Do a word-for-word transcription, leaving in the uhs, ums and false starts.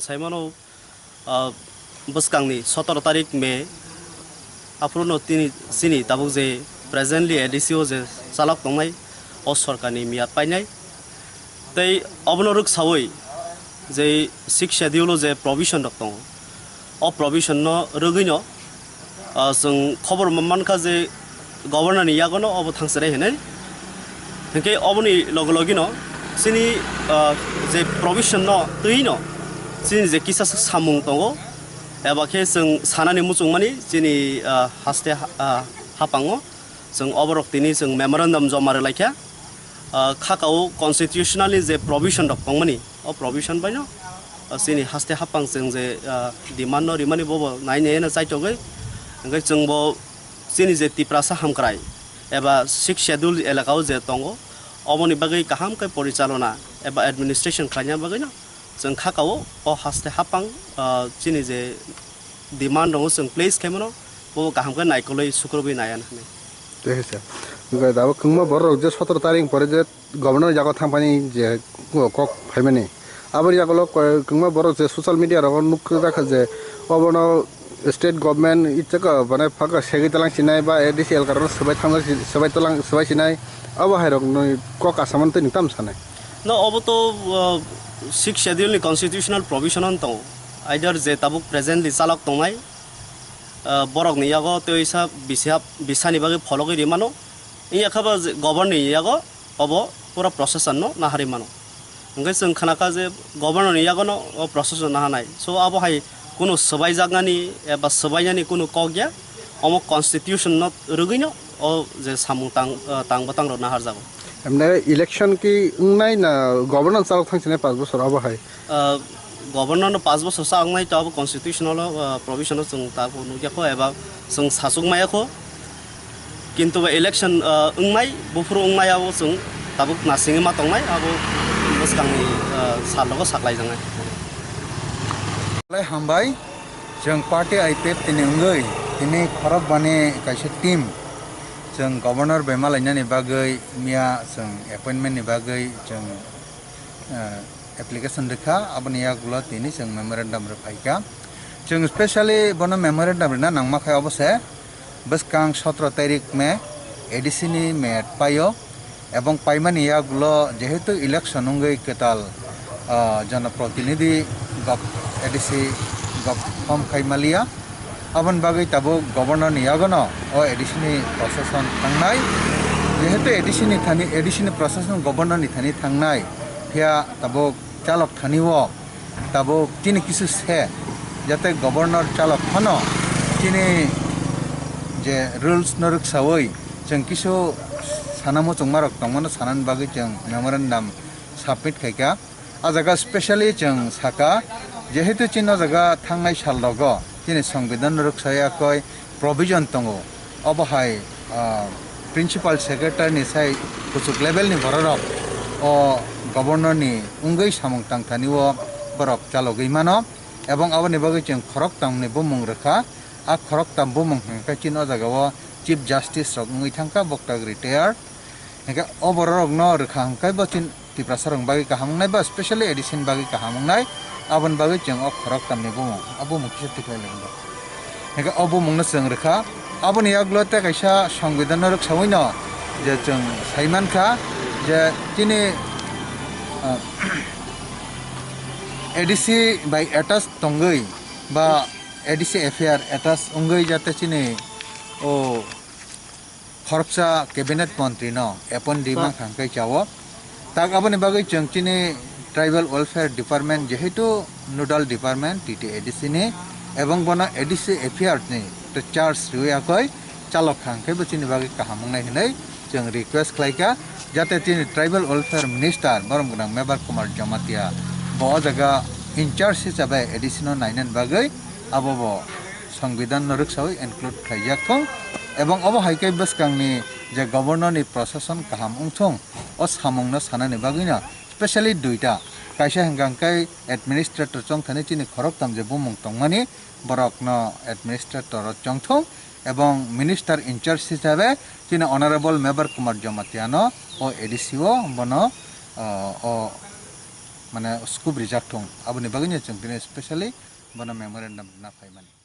Saimano, ah, bwskangni sotoro tarik May, aphuru no tini, chini tabuk je presently A D C o je chalok tongnai, o sorkarni miyat painai. Tei obono rwksawi je Sixth Schedule o je provision rok tongo, o provision no rwgwino, ah, chwng khobor mankha je Governor ni yagono obo thangchare hinwi. Hinkhe oboni loge logino chini, ah, je provision no twino chini je kisa samung tongo, eba khe chwng sanani muchungmani chini, ah, haste ha-, ah, hapango chwng oborok tini chwng memorandum joma rwlaikha. Ah, khakao constitutionally je provision rok tongmani, o provision baino, ah, chini haste hapang chwng je, ah, demand no rimani bobo nai nai no chaitogwi, hwnkhe chwngbo chini je Tiprasa hamkrai eba Sixth Schedule elakao je tongo, oboni bagwi kaham khe porichalona eba administration khlaina bagwino chwng khakao o haste hapang, ah, chini je demand rongo chwng place khaimano, bo kaham khe naikolwi sukrubwi naiya hinwi. Tei hai se. Hwnkhe abo kwbangma borok je sotoro tarik pore je governor yago thangphani je kok phaimani. Aboni yagulo kwbangma borok je social media rogo nukjak kha je obono state government ichaka bana phaka segwi talang sinai ba A D C elkar swbai thangna swbai talang swbai sinai. Abo hai rokni kok asaman twi tam sanai. No, obo to, uh, Sixth Schedule ni constitutional provision on tongo. Either je tabuk presently chalok tongnai, ah, borokni yago tei sa bisa, bisani bagwi phologwi rimano. Wngya khe bo je governor ni yago obo pura process no naharwi mano. Hwnkhe chwng khnakha je governor ni yagono o process no nahanai. So abo hai kunu swbaijaknani eba swbainani kunu kok ya. Omo constitution no rwgwino o je samung tang, ah, tang bwtang rok naharjago. Emne election ki wngnai na governor chalok thangsinai paanch bosor abo hai? Ah, governor no paanch bosor sa wngnai to abo constitutional o, ah, provision o chwng tabuk nukya kho eba chwng sachuk maya kho. Kintu ba election, ah, wngnai, buphuru wngnai abo chwng tabuk nasingwi ma tongnai abo bwskangni, ah, sal rogo saklai jangnai. Lai hambai, chwng party I P F T ni wngwi tini khorok bani kaisa team chwng governor bai malainani bagwi miya chwng appointment ni bagwi chwng, ah, application rwkha, aboni yagulo tini chwng memorandum rwphaikha. Chwng specially bono memorandum rwna nangma khai obo se bwskang sotro tarik May A D C ni met paio, ebong paimani yagulo jehetu election wngwi kwtal, ah, jonoprotinidhi gov-, A D C gov-, form khai maliya. Aboni bagwi tabuk governor ni yagono o A D C ni procession thangnai. Jehetu A D C ni thani, A D C ni procession governor ni thani thangnai, phiya tabuk chalok thani o tabuk chini kisu se, jate governor chalok phano chini je rules no rwksawi chwng kisu sana muchungma rok tongmano sanani bagwi chwng memorandum submit khaikha. A jaga specially chwng saka, jehetu chini o jaga thangnai sal rogo chini songbidan rwksa yakoi provision tongo, obo hai, ah, principal secretary ni sai kuchuk level ni borok rok o governor ni wngwi samung tang thani o borok chalogwi mano, ebong aboni bagwi chwng khoroktam ni bumung rwkha. A khoroktam bumung hwnkhe chini o jaga o Chief Justice rok wngwi thangkha, boktak retired. Hingke o borok rokno rwkha hingke bo chin Tiprasa rok bagwi kaham wngnai ba specially A D C ni bagwi kaham wngnai, aboni bagwi chwng o khorok tamni bumung, a bumung kisa tikhlai lai bo. Hingke o bumung no chwng rwkha, aboni yagulo tei kaisa songbidan no rwksawi no je chwng sai mankha je chini, ah, A D C bai attach tongwi ba A D C F I R attach wngwi jate chini o khoroksa cabinet montri no appoint rima khang kai chao. Tak aboni bagwi chwng chini tribal welfare department jehetu nodal department T T A D C ni ebong bono A D C F I R ni to charge riwi akoi chalok khang khe bo chini bagwi kaham wngnai hinwi chwng request khlai kha, jate chini tribal welfare minister borom gwnang Mebar Kumar Jamatia bo o jaga in charge hisabe A D C no nainani bagwi abo bo songbidan no rwksawi include khlaijak thung, ebong obo hai khe bwskangni je governor ni prosason kaham wng thung, o samung no sanani bagwi no specially duita, kaisa hwnkha hwnkhe administrator chongthani chini khoroktham je bumung tongmani, borok no administrator o chongthung, ebong minister in charge hisabe chini honorable Mebar Kumar Jamatia no o A D C o bono, o, o mane scope rijak thung, aboni bagwino chwng tini specially bono memorandum rwna phaimani.